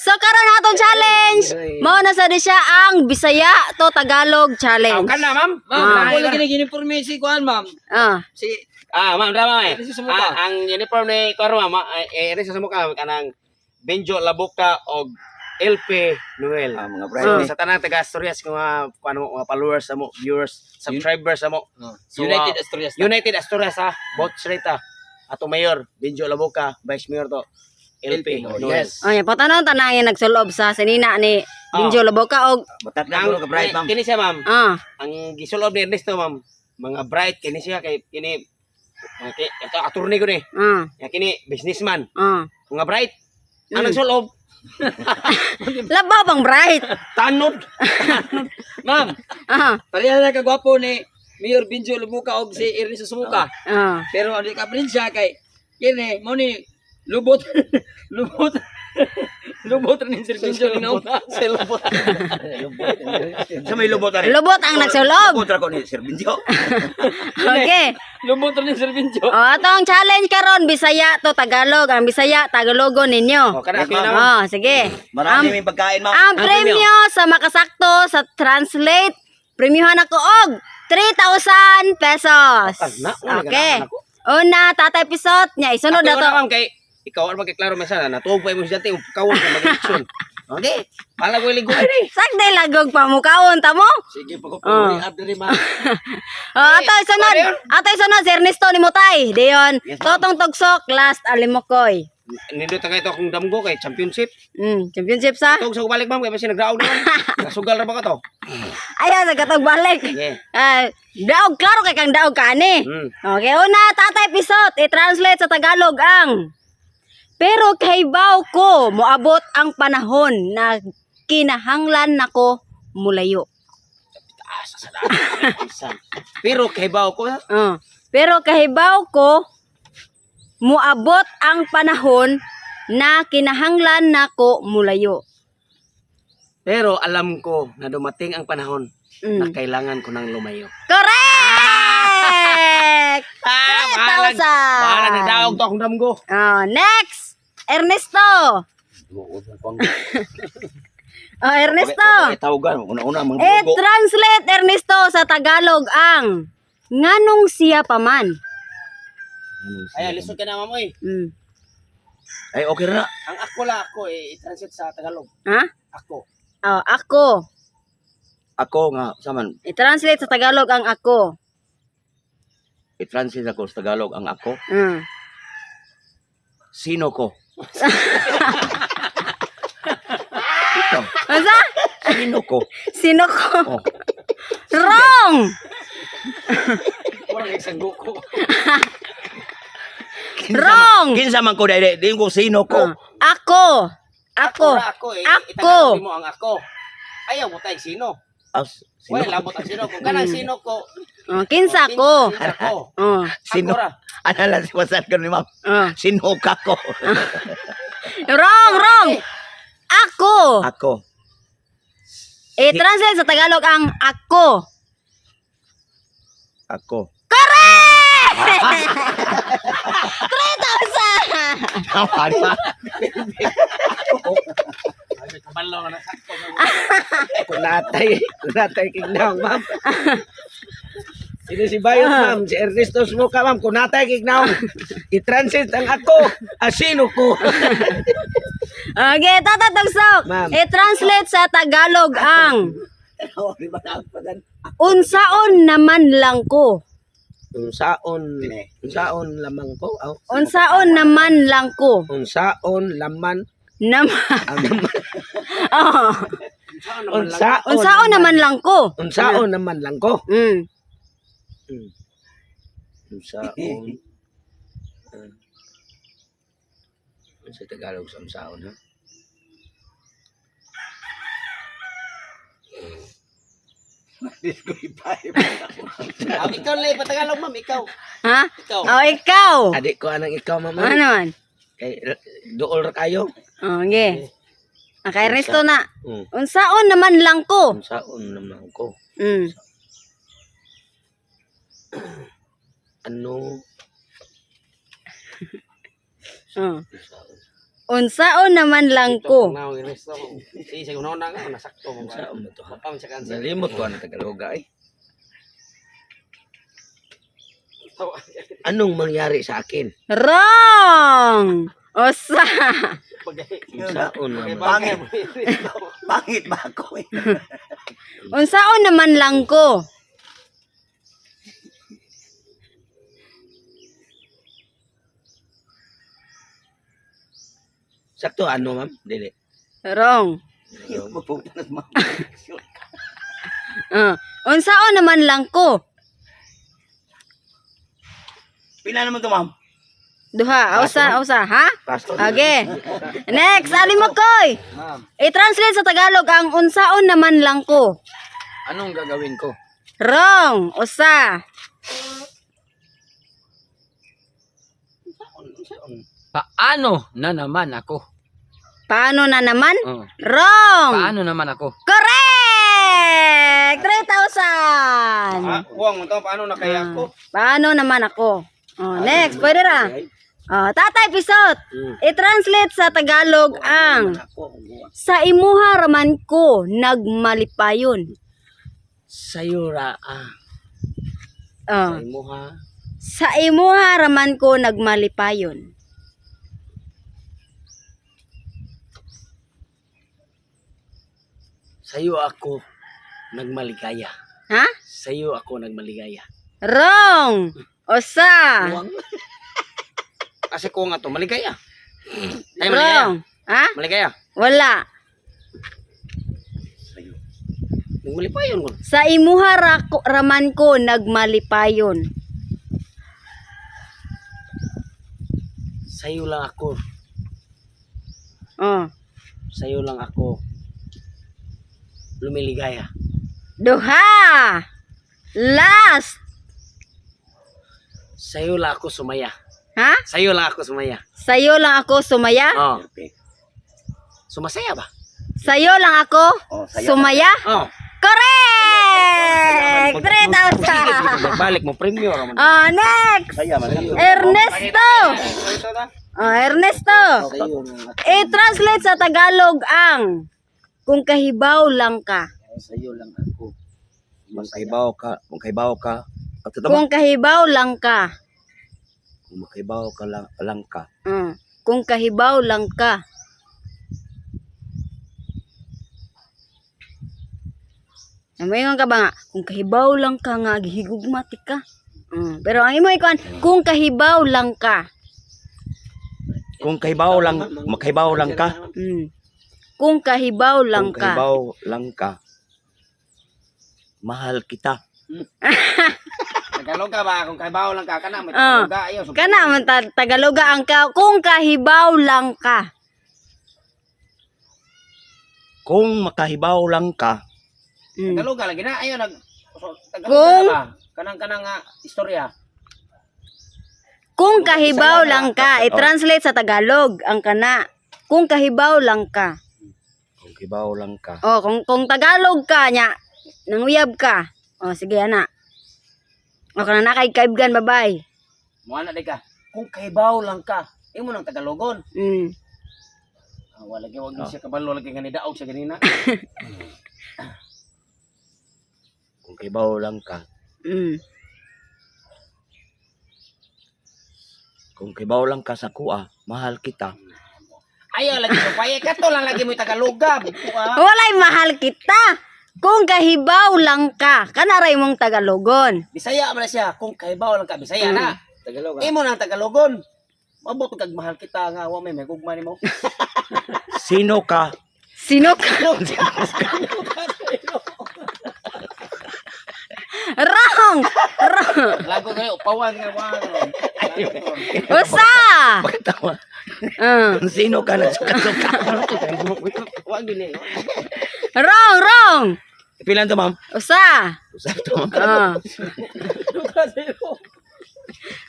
So karon atong challenge, mao na sa di siya ang Bisaya to Tagalog challenge. Aw kana, ma'am. Ma'am, Ah. ako lagi nag-uniforme si kuan, ma'am. Si Ah, ma'am, drama eh. Ano sa mukha? Ah, ang uniform ni Koro, ma'am, eh, eh, sa mukha kanang Benjo Labuca og LP Noel. Ah, mga So, bright. sa tanang taga Asturias nga mga kuan mo, mga followers sa mo, viewers, subscribers sa mo. So, United ah, Asturias. United Asturias ha, both straight ha. Ato mayor, Benjo Labuca, vice mayor to, LP LP Noel. Yes. Oh, yan patanon tanang nagsulob sa sinina ni Binjo Laboka og Batat na ko ka bright, ma'am. Kini siya, ma'am. Ang gisulob ni Ernesto, ma'am, mga bright kini siya kay kini mga ito attorney ko ni. Ya kini businessman, mga bright. Ang nagsulob, Labaw bang bright? Tanod. Ma'am, pareha na kagwapo ni Mayor Benjo Lumuka og si Ernesto Sumuka. Pero ang ka siya kay kini mo ni lubot lubot lubot rin ni Sir Benjo Lumuka. Sa lubot. Sa may lubot ani. Lubot ang nagsulob. Lubot ra ko ni Sir Benjo. Okay. Lubot rin ni Sir Benjo. Oh, atong challenge karon Bisaya to Tagalog. Ang Bisaya Tagalogo ninyo. Oh, kana ako na, ma'am. Oh, sige. Marami may pagkain, ma'am. Ang premyo sa makasakto sa translate, premyohan ako og 3,000 pesos. Na, una, Okay. ganahan ako. Una, Tatay Pisot niya isunod Ako na na, to. ma'am, kay ikaw ang magkiklaro man sana natuog pa imong estudyante kawon ka mag-eleksyon. Okay. Pala ko ligo ni. Sakday lagog pamukawon ta mo. Sige, pag Oh. up diri, ma'am. Oh, ato isunod. Ato isunod si Ernesto ni Mutay. Diyon. Yes, ma'am. Totong Tugsok last Alimokoy. Nindot ta kay to akong damgo kay championship. Championship sa. Tug sa balik, ma'am, kay basi nagdaog naman. Nasugal ra ba ka to? Ayaw sa katong balik. Yeah. Ah, daog klaro kay kang daog kaani. Okay, una Tatay Pisot, i-translate sa Tagalog ang "Pero kahibaw ko moabot ang panahon na kinahanglan nako mulayo." Asa sa daan. Pero kay bawo ko ha? Oh. "Pero kahibaw ko moabot ang panahon na kinahanglan nako mulayo." Pero alam ko na dumating ang panahon na kailangan ko nang lumayo. Correct! Ah, 3,000! Bahala nagdaog to akong damgo. Oh, next, Ernesto. Oh, Ernesto. Tawagan, una-una mga bugo. I-translate, Ernesto, sa Tagalog ang "Nganong siya pa man." Ay, lisod ka na, ma'am, oy. Ay, okay ra na. Ang ako lang ako eh, i-translate sa Tagalog. Ha? Ako. Oh, "ako." Ako nga saman I-translate sa Tagalog ang "ako." I-translate ako sa Tagalog ang "ako." Sino ko? Ito, Ano? sino ko? Sino ko? Oh. Wrong! Walang isang ko. Wrong! Kinsa man ko dai, di ko sino ko. Ah, ako. Ako. Ra ako eh. Ako. Itagalog mo ang "ako." Ayaw mo tayo sino. Ah, sino? Wala labot ang sino ko. Kanang sino ko. Oh, kinsa ko. Kinsa ko. Oh. Sino? Ako ra. Ano lang si wasan ko ni ma'am? Oh. Sino ka ko? Wrong, wrong. Ako. Ako. I-translate sa Tagalog ang "ako." Ako. Correct! 3,000! Tama na. Kabalo na sakto. Kunatay kignaw, ma'am. Sino si Bayot, ma'am? Si Ernesto Smoka, ma'am. Kunatay kignaw. I-transit ang "ako." Asino ko. Okay, Tata Tugsok. Ma'am. I-translate sa Tagalog ang "Unsaon naman lang ko." Unsaon, unsaon lamang ko. Aw. "Unsaon naman lang ko." Unsaon laman. Naman. Ang naman. Oh. Unsaon. "Unsaon naman lang ko." "Unsaon naman lang ko." Unsaon. Ah. Sa Tagalog sa unsaon ha? Ah, ikaw lang ipatagalog, ma'am, ikaw. Ha? Ikaw. Oh, ikaw. Adi ko anang ikaw, ma'am. Ano naman? Kay dool ra kayo. Oh, okay. Ah, kay Ernesto na. "Unsaon naman lang ko." Unsaon naman ko. Ano? Oh. Unsaon. Unsaon naman lang ko. Now, Ernesto. Si sa una nga nasakto mo. Unsaon ba to? Mapam sa kansa. Nalimot ko ang Tagalog ay. Anong mangyari sa akin? Wrong! Usa. Unsaon naman. Pangit. Pangit ba ako eh? Unsaon naman lang ko. Sakto ano, ma'am? Dili. Wrong. Unsaon naman lang ko. Pila naman to, ma'am? Duha, usa, usa, ha? Pasto. Okay. Next, Ali Makoy. Ma'am, I-translate sa Tagalog ang unsaon naman lang ko. anong gagawin ko? Wrong. Usa. Paano na naman ako? Paano na naman? Oh. Wrong. Paano naman ako? Correct! 3,000! Ah, kuwang mo to paano na kaya ako? Paano naman ako? Oh, next, pwede ra. Oh, Tatay Pisot, i-translate sa Tagalog ang sa imuha raman ko nagmalipayon. Sayura ah. Oh, Sa imuha. sa imuha raman ko nagmalipayon. Sayo ako nagmaligaya. Ha? Sayo ako nagmaligaya. Wrong. Usa. Kasi kuwang nga to maligaya. Ay maligaya. Wrong. Ha? Maligaya. Wala. Nagmalipayon ko. Sa imuha raman ko nagmalipayon. Sayo lang ako. Oh. Sayo lang ako lumiligaya. Duha. Last. Sayo lang ako sumaya. Ha? Sayo lang ako sumaya. Sa'yo lang ako sumaya? Oh. Sumasaya ba? Sa'yo lang ako Oh, sayo. sumaya? Oh. Correct! 3,000! Balik mo premyo ra man. Oh, next! Saya man. Ernesto! Oh, Ernesto! Sayo lang ako. I-translate sa Tagalog ang kung kahibaw lang ka. Sayo lang ako. Mangkaibaw ka, mangkaibaw ka. At ito, ma'am. Kung kahibaw lang ka. Kung makaibaw ka lang, lang ka. Kung kahibaw lang ka. Namayingon ka ba nga? Kung kahibaw lang ka nga, gihigugmati ka. Pero ang imo ikuan, kung kahibaw lang ka. Kung kaibaw lang, makaibaw lang ka. Kung kahibaw lang Kung ka. kaibaw lang ka. Mahal kita. Tagalog ka ba? Kung kaibaw lang ka kana may Ah. Tagalog ka ayo. Kana man Tagaloga ang ka, kung kahibaw lang ka. Kung makahibaw lang ka, Tagalog ka lagi na ayo nag so, Tagalog Kung- ka na ba? Kanang kanang nga istorya. Kung kahibaw lang ka, i-translate sa Tagalog ang kana. Kung kahibaw lang ka. kung kibaw lang ka, Oh, kung Tagalog ka nya, nanguyab ka. Oh, sige ana. O kana na kay kaibgan, babay. Mo na di ka. Kung kaibaw lang ka, imo nang Tagalogon. Ah, wala gyud wag siya kabalo lagi nga nidaog siya ganina. kung kibaw lang ka, kung kibaw lang ka sa kuha, mahal kita. Ayo lagi so paye kato lang lagi mo Tagaloga. Buka. Walay mahal kita. Kung kahibaw lang ka, kana ray mong Tagalogon. Bisaya man na siya. Kung kaibaw lang ka Bisaya na. Tagalog. Imo nang Tagalogon. Mabot kag mahal kita nga wa may gugma nimo. Sino ka? Sino ka? Wrong! Wrong! Lago kayo upawan nga wa. Usa! Bakit tawa? Ah. Kung sino ka, nagsuka-suka. Wa gyud ni. Wrong, wrong! Pila to, ma'am? Usa! Usap to, ma'am. Ah.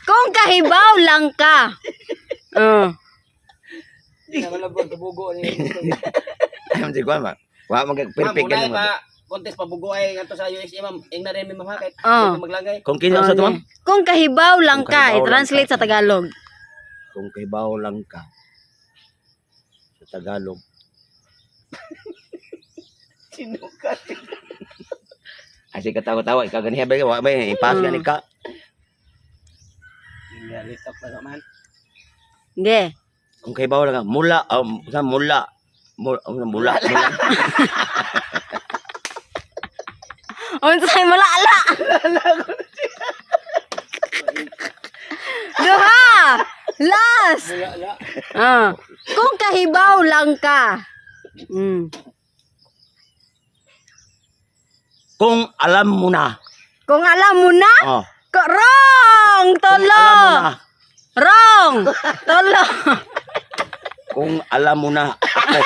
Kung kahibaw lang ka. Oh. Hindi na malabog kabugo ni. Ay, si kuha, ma'am. Wa Ma'am, mag-perfect unay ka pa naman. contest pabugo ay ngadto sa USA ma'am. Ingna rin mi ma'am ha, kay Oh. di maglangay. Kung kino sa to, ma'am? Kung kahibaw lang Kung ka, kahibaw lang i-translate ka. sa Tagalog. Kung kibaw lang ka, Sa Tagalog. Sinukat. Ay, sige, katawa-tawa. Ikaw ganiha ba? Wa ba? Ipas gani ka. Litok na naman. Hindi. Kung kay bawal ka, mula, sa mula, mula, mula, mula. Unsay malala? Duha! Last! Ah. Kung kahibaw lang ka. Kung alam mo na. Kung alam mo na, Oh. wrong! Kung Tolo! alam mo na. Wrong! Tolo! Kung alam mo na. Ako.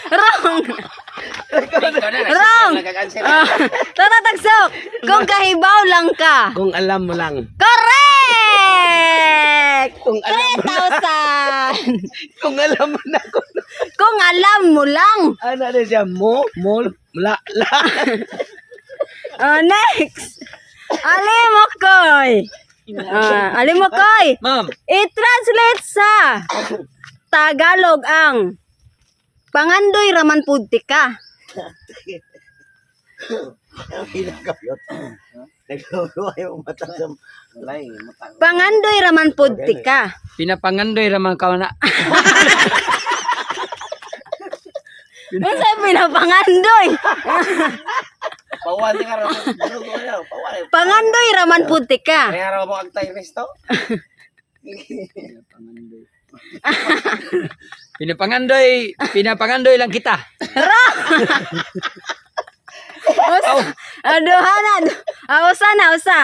Wrong! Wrong! Ah, Tata Tagsok, kung kahibaw lang ka. Kung alam mo lang. Correct! Kung alam mo 3,000! Kung alam mo na. Kung, Kung alam mo lang. ano na siya? Mo, mo, la, la. Oh, next! Alimokoy! Ah, Alimokoy! Ma'am, I-translate sa Tagalog ang Pangandoy raman pud ti ka. Pinakapyot. Naglolo ayaw mata sa Walay, mata. Pangandoy raman pud ti ka. pinapangandoy raman ka na. Unsay pinapangandoy? Pawan ka raw. Pawan. Pangandoy raman pud ti ka. Kaya raw mo ang tayo, Ernesto. Pinapangandoy, pinapangandoy lang kita. Usa, aduhanan. Ah, usa na usa.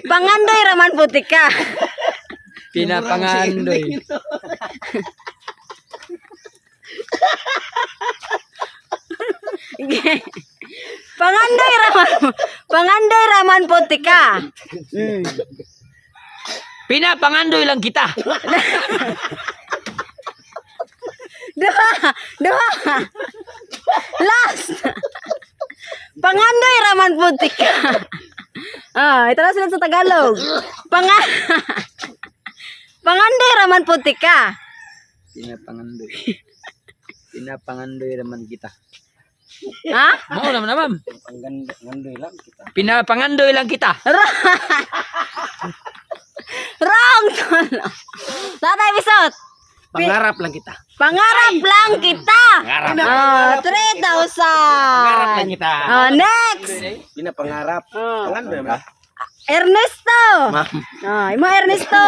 Pangandoy raman pud ti ka. Pinapangandoy. Okay. Pangandoy raman pud ti ka. Pinapangandoy lang kita. Duha, duha. Last. Pangandoy raman pud ti ka. Ah, i-translate sa Tagalog. Pangandoy raman pud ti ka. Pinapangandoy. Pinapangandoy raman kita. Ha? Mao naman na, ma'am. Pangandoy lang kita. Pinapangandoy lang kita. Wrong. Tatay Bisot. Pangarap lang kita. Pangarap lang kita. Pangarap. Ah, 3,000. Pangarap lang kita. Ah, next. Pinapangarap. Pangandoy man. Ernesto. Ma'am. Ah, imo Ernesto.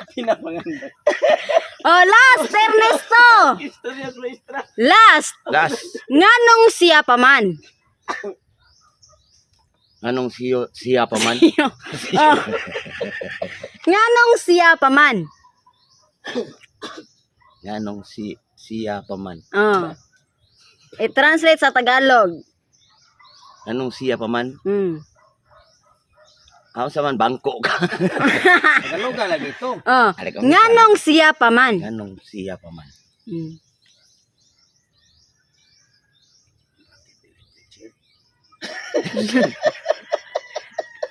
Pinapangandoy. Oh, last Ernesto. Istorya maestra. Last. Last. Nganong siya pa man? Anong siyo, siya pa man? Oh. Nganong siya pa man? Anong siya pa man? Oh. I-translate sa Tagalog. Anong siya pa man? Ako sa man, bangko ka. Tagalog ka lagi ito. Oh. Halika, Nganong siya pa man? Anong siya pa man?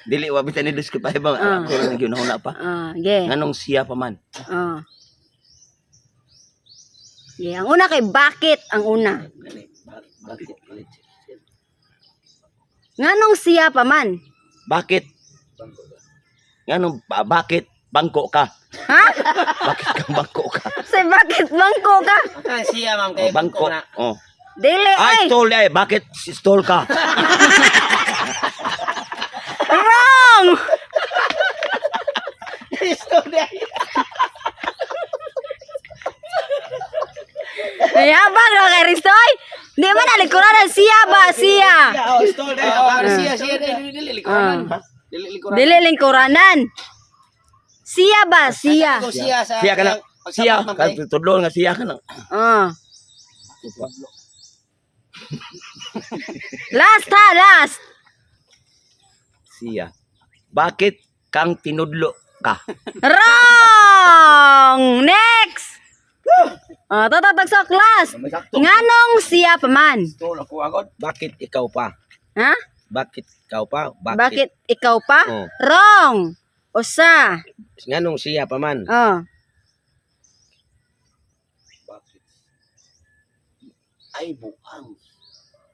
Dili, wabitan ni Diyos ko pa ibang. Ah. Ako rin nagyunahuna pa. Oh, yeah. Anong siya pa man? Oh. Yeah, ang una kay bakit ang una? Bakit? Nganong siya pa man? Bakit? Anong, bakit bangko ka? Ha? Bakit kang bangko ka? Say bakit bangko ka? Ang siya, ma'am, Oh, kay bangko. na. Oh. Dili Ay, ay. stall ay. Bakit stall ka? Wrong. Istorya. Yabang ra kay Ristoy. Di man nalikuran siya ba siya? Oh, istorya. Ah, siya, siya, dili, dili, likuran. Dili, likuran. Dili lingkuranan. Siya ba siya? Ikaw siya sa Siya ka na. Siya. Pagsabat, ma'am, kay. Tudlo nga siya ka na. Oh. Last ha, last. Siya. Bakit kang tinudlo ka? Wrong. Next. Oh, tatataksak last. Nganong siya pa man? Stall ako agad. Bakit ikaw pa? Ha? Bakit ikaw pa? Bakit ikaw pa? Oh. Wrong. Usa. Nganong siya pa man? Oh. Ay, buang.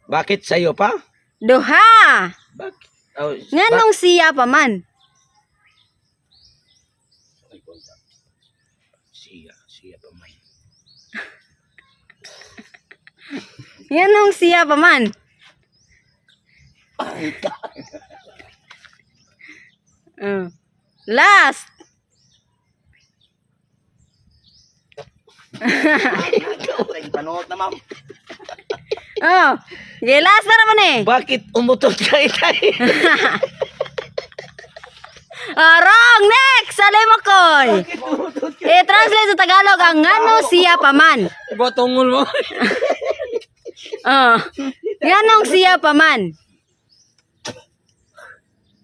Bakit sa'yo pa? Duha. Bakit? Oh, Nganong siya pa man? Siya, siya pa man. Nganong siya pa man? Last. Ay, panood na, ma'am. Oh. Okay, last na naman eh. Bakit umutot ka itay? Ah, wrong! Next! Alay mo koy! I-translate sa Tagalog ang ngano siya pa man. Iba tungol mo. Oh. Nganong siya pa man?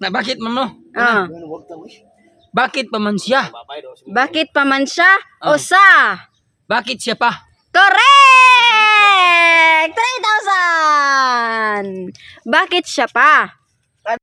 Na bakit ma'am no? Oh. Bakit pa man siya? Bakit pa man siya? Usa. Bakit siya pa? Correct! 3,000! Bakit siya pa?